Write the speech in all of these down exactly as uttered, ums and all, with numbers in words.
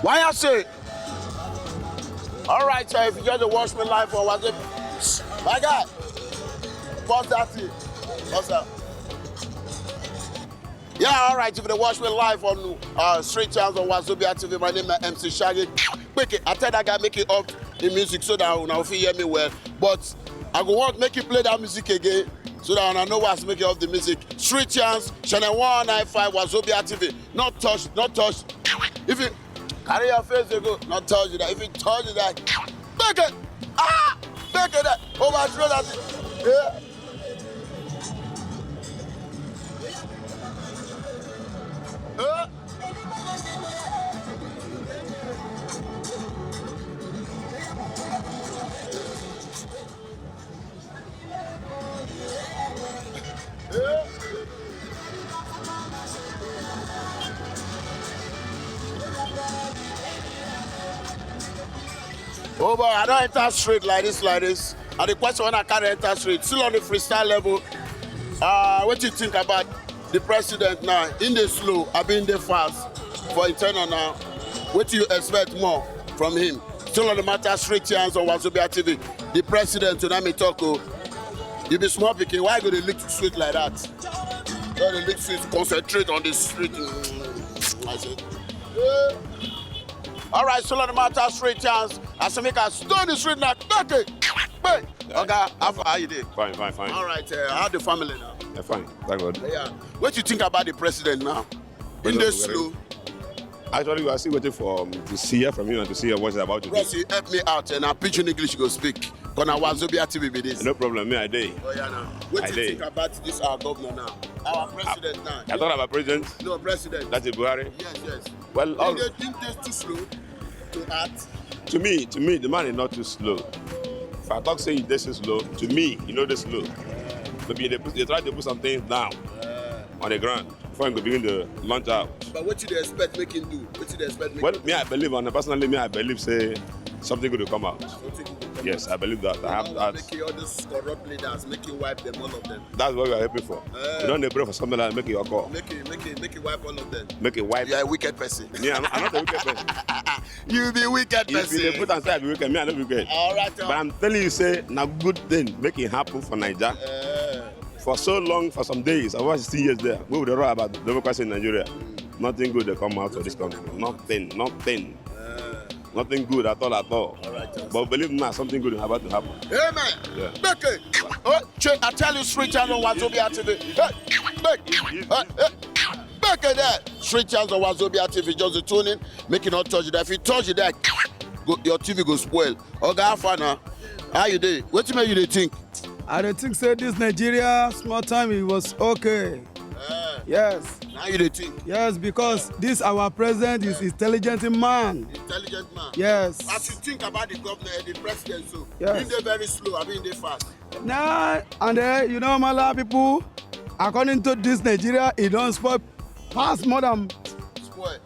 Why I say? All right, so if you just watch me live on WhatsApp, my guy, pause that thing. What's up? Yeah, all right. If you watch me live on uh, Street Channels on Wazobia T V, my name is M C Shaggy. Make it, I tell that guy make it up in music so that una fit hear me well. But I go want make you play that music again so that una know what's making up the music. Street Channels, channel one nine five Wazobia T V. Not touch, not touch. If you carry your face, you go, not touch that. If you touch that, make it, ah, make it that. Overthrow that. Yeah. Oh boy, I don't enter straight like this, like this. And the question when I carry enter straight, still on the freestyle level. Uh, what do you think about the president now? In the slow, I been the fast for internal now. What do you expect more from him? Still on the matter, Street Chance on Wazobia T V. The president, tonight me talk. Oh. You be small picking. Why go they look sweet like that? Go they look sweet. Concentrate on the street. Mm, I said. Yeah. All right, so on the matter, Street Chance. I say make I stone the street now. Okay. Hey, okay, how far are you there? Fine, fine, fine. All right, uh, how the family now? They're fine. Thank God. Yeah. What you think about the president now? In the slow. Actually, we are still waiting for um, to see hear from you and to see what is about to do. Bros, you help me out and I pidgin English go speak. Gonna Wazobia T V be this. No problem, me I dey. Oh yeah, now. What do you think about this our governor now? Our president now. I thought about president. No, president. That's a Buhari. Yes, yes. Well, all... Think they think they're too slow to act. To me, to me, the man is not too slow. If I talk say this is slow, to me, you know this slow. Maybe they, put, they try to put some things down on the ground before you go begin to launch out. But what do they expect make him do? What do they expect make Well, me, I believe, and personally, me, I believe say something good will come out. Something good will come out. Yes, I believe that. I have that. Make all those corrupt leaders, make you wipe them, all of them. That's what we are hoping for. Eh. We don't dey pray for something like make it occur. Make it, make it, make it wipe all of them. Make it wipe. You are a wicked person. Me, I'm, I'm not a wicked person. You be wicked person. If you dey put am say I be wicked, me, I no be wicked. All right. But I'm telling you say na good thing make it happen for Naija. Eh. For so long, for some days, over sixteen years there, we would roll about democracy in Nigeria. Nothing good that come out of this country. Nothing, nothing. Eh. Nothing good at all, at all. All right, yes. But believe me, something good is about to happen. Amen. Yeah. Make it. Oh, che- I tell you, Street Channel Wazobia T V. Hey, make, hey, hey, make it there. Street Channel Wazobia T V. Just tune in. Make it not touch you there. If you touch you there, go, your T V go spoil. Oga Afana, how you dey? Wetin make you dey think? I dey think say this Nigeria small time it was okay. Eh. Yes. Now you dey think. Yes, because this our president is intelligent man. Intelligent man. Yes. As you think about the governor and the president, so Yes. He dey very slow. I mean, they fast. Nah, and then you know, Mala people, according to this Nigeria, it don't spoil pass more than Spoil.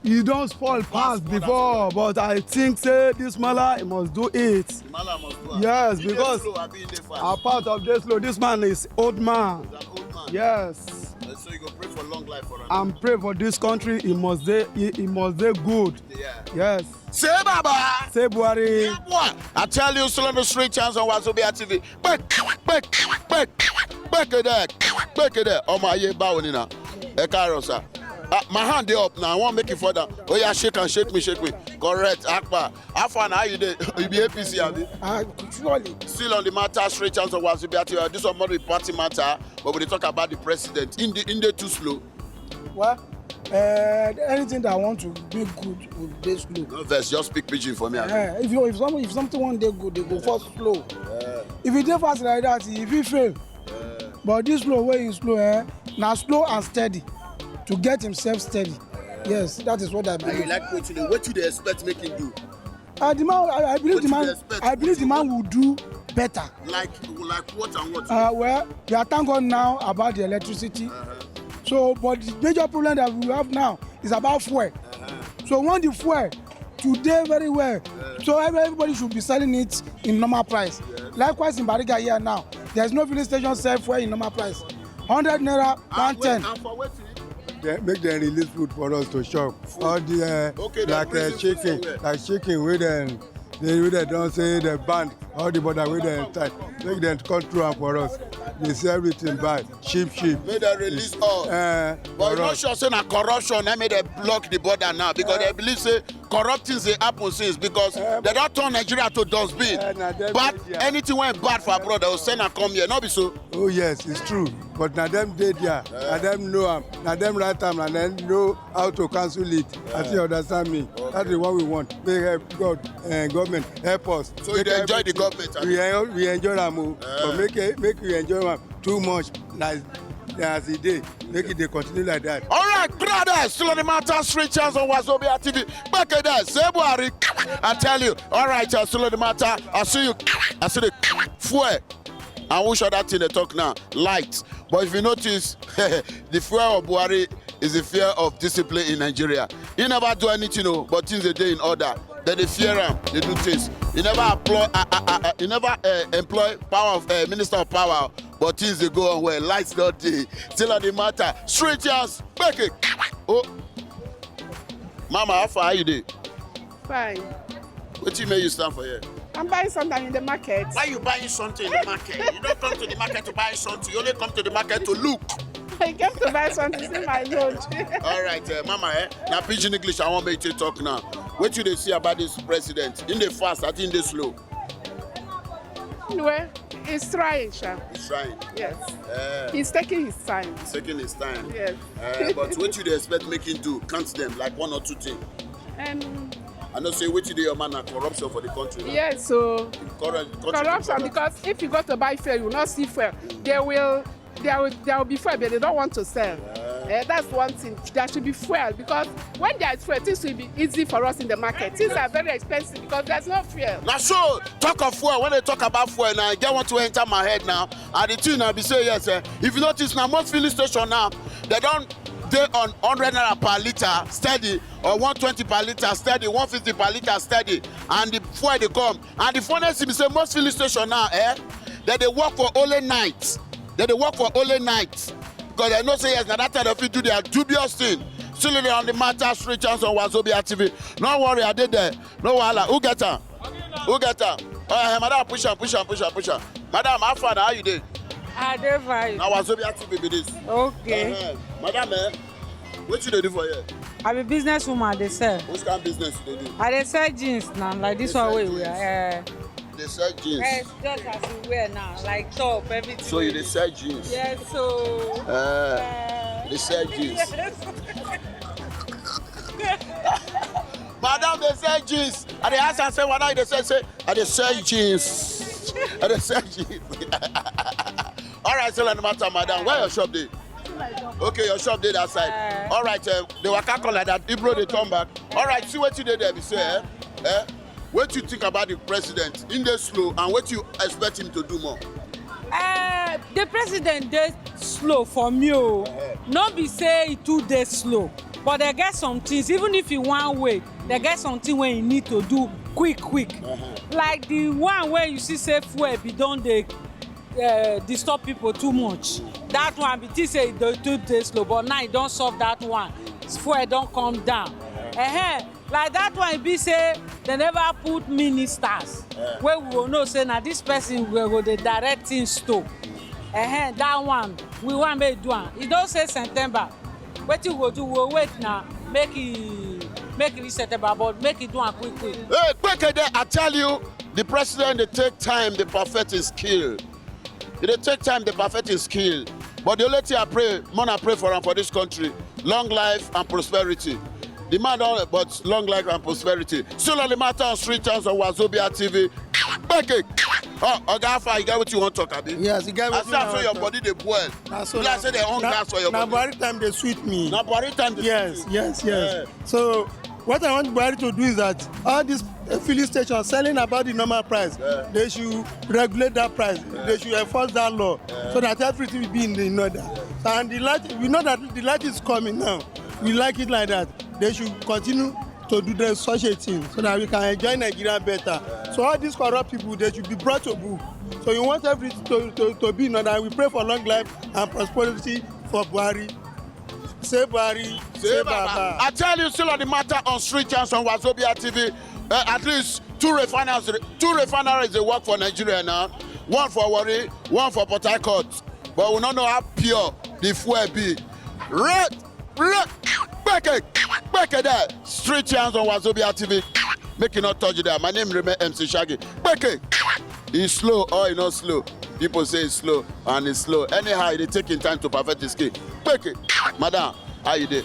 You don't spoil past before, but I think say this mala he must do it. The mala must do am. Yes, because a part of this law, this man is old man. He's an old man. Yes. And so you go pray for long life for him. And pray for this country. He must dey, he, he must dey good. Yeah. Yes. Say Baba. Say Buhari. Yeah, boy. I tell you, still on the Street Chance on Wazobia T V. Back, back, back, back there, back there. Oh my, yeah, bow now. Ẹ káàárọ̀, sir. Ah, my hand dey up now. I wan make it further. Oh yeah, shake and shake me, shake me. Correct, Akpa. How far now? How you dey? You be A P C, abi? Ah, surely. Still on the matter, Street Chance of Wazobia T V. This one more be party matter, but we dey talk about the president. In the, in the too slow. Well, uh, anything that I want to be good will be slow. No vex, just speak pidgin for me, abi? Eh, if you, if some, if something one day good, they go for slow. Eh. If you dey fast like that, if you fail. Eh. But this slow wey you slow, eh, na slow and steady to get himself steady. Yes, that is what I believe. And you like wetin dey, wetin dey expect make him do? Uh, the man, I, I believe the man, I believe the man will do better. Like, like what and what? Uh, well, we are thank God now about the electricity. Uh-huh. So, but the major problem that we have now is about fuel. Uh-huh. So when the fuel to dey very well. So every- everybody should be selling it in normal price. Likewise in Bariga here now, there is no filling station sell fuel in normal price. Hundred naira, one ten. Dem make dem release food for us to chop. All the uh, okay, like uh, chicken, like chicken wey dem dey wey dem don say dem ban all the border wey dem tight. Make dem come through am for us. Dey see everything buy cheap cheap. Make dem release all. Uh, but you no sure say na corruption na make dem block the border now because uh, dem believe say corrupt things dey happen since because uh, dem don turn Nigeria to dustbin. Uh, but anything wey bad for abroad dem go send am come here, no be so? Oh yes, it's true. But na dem dey there, na dem know am, na dem write am, na dem know how to cancel it. I think you understand me. That is what we want. May help God, uh, government help us. So you dey enjoy the government? We, en- we enjoy am o, but make e- make we enjoy am too much like as e dey. Make e dey continue like that. All right, brothers, still on the matter, street chance on Wazobia T V. Back at that, Zebuari, I tell you. All right, uh, still on the matter, I see you, I see the fuel. And which other thing they talk now? Light. But if you notice, the fear of Buhari is the fear of discipline in Nigeria. He never do anything, oh, but things they do in order. Then they fear him, they do things. He never employ, uh, uh, uh, uh, he never uh, employ power of uh, minister of power, but things they go on well. Lights not day. Still on the matter. Street chance, make it. Oh, mama, how far are you there? Fine. Wetin make you stand for here? I'm buying something in the market. Why you buying something in the market? You don't come to the market to buy something. You only come to the market to look. I came to buy something. See my load. All right, uh, Mama. Eh? Now, pidgin English. I want make you talk now. What you they see about this president? In the fast, I think they slow. Well, he's trying, sha. He's trying. Yes. Uh, he's taking his time. He's taking his time. Yes. Uh, but what you they expect making do? Count them like one or two things. Um, I know say wetin dey your man na corruption for the country now. Yes, so corruption because if you go to buy fuel, you will not see fuel. They will there will there will be fuel, but they don't want to sell. Uh, that's one thing. There should be fuel because when there is fuel, things will be easy for us in the market. Things are very expensive because there's no fuel. Now, so talk of fuel. When they talk about fuel, now I get want to enter my head now. And the thing I be say yes, eh, if you notice now, most filling station now they don't dey on hundred naira per litre steady or one twenty per litre steady, one fifty per litre steady, and the fuel dey come. And the funniest thing be say most filling station now, eh, dem dey work for only night. Dem dey work for only night. Because I know say yes, na that time dem fit do their dubious thing. Still dey on the matter, street chance on Wazobia T V. No worry, I dey there. No wahala. Who get am? Who get am? Uh, madam, push am, push am, push am, push am. Madam, how far na? How you dey? I dey fine. Na Wazobia T V be this. Okay. Uh, madam, eh, what you dey do for here? I be business woman, I dey sell. Which kind of business you dey do? I dey sell jeans now, like this one wey we wear. Eh. You dey sell jeans? Yes, just as we wear now, like top, everything. So you dey sell jeans? Yes, so. Uh, uh, you dey sell jeans? Madam dey sell jeans. I dey ask her say, "Madam, you dey sell?" Say, "I dey sell jeans. I dey sell jeans." All right, so no matter, madam. Where your shop dey? Okay, your shop dey that side. All right, uh, the waka come like that. Ibro dey turn back. All right, see wetin dey there. Be say, eh? Eh? What you think about the president? In the slow, and what you expect him to do more? Uh, the president dey slow for me o. No be say e too dey slow, but they get some things. Even if you wan wait, they get something wey you need to do quick quick. Like the one wey you see say fuel be don dey uh, disturb people too much. That one be think say e dey too dey slow, but now e don solve that one. Fuel don come down. Uh-huh. Like that one e be say they never put ministers wey we go know say na this person we go dey direct things to. Uh-huh. That one we wan make e do am. E don say September. Wetin we go do, we go wait na make e make e reach September, but make e do am quick quick. Hey, quick again, I tell you, the president dey take time dey perfect his skill. E dey take time dey perfect him skill. But the only thing I pray, man, I pray for am for this country, long life and prosperity. The man don, but long life and prosperity. Still on the matter on street chance on Wazobia T V. Make it. Oh, Oga Afa, you get what you want to talk, abi? Yes, you get what I say. I feel your body dey boil. Na so. Like say they on gas for your body. Na Buhari time dey sweet me. Na Buhari time dey sweet you. Yes, yes, yes. So what I want Buhari to do is that all these uh, filling stations selling about the normal price, yeah, they should regulate that price. Yeah. They should enforce that law, yeah, so that everything will be in, in order. Yeah. And the light, we know that the light is coming now. We like it like that. They should continue to do them such a thing so that we can enjoy Nigeria better. So all these corrupt people, they should be brought to book. So you want everything to, to, to be in order. We pray for long life and prosperity for Buhari. Say Buhari, say Baba. I tell you, still on the matter on Street Chance on Wazobia T V, uh, at least two refineries, two refineries they work for Nigeria now. One for Warri, one for Port Harcourt. But we don't know how pure the fuel be. Red, red, back it, back it there. Street Chance on Wazobia T V. Make you not touch it there. My name remain M C Shaggy. Back it. It's slow or it's not slow. People say it's slow and it's slow. Anyhow, it dey take him time to perfect his skill. Back it. Madam, how you dey?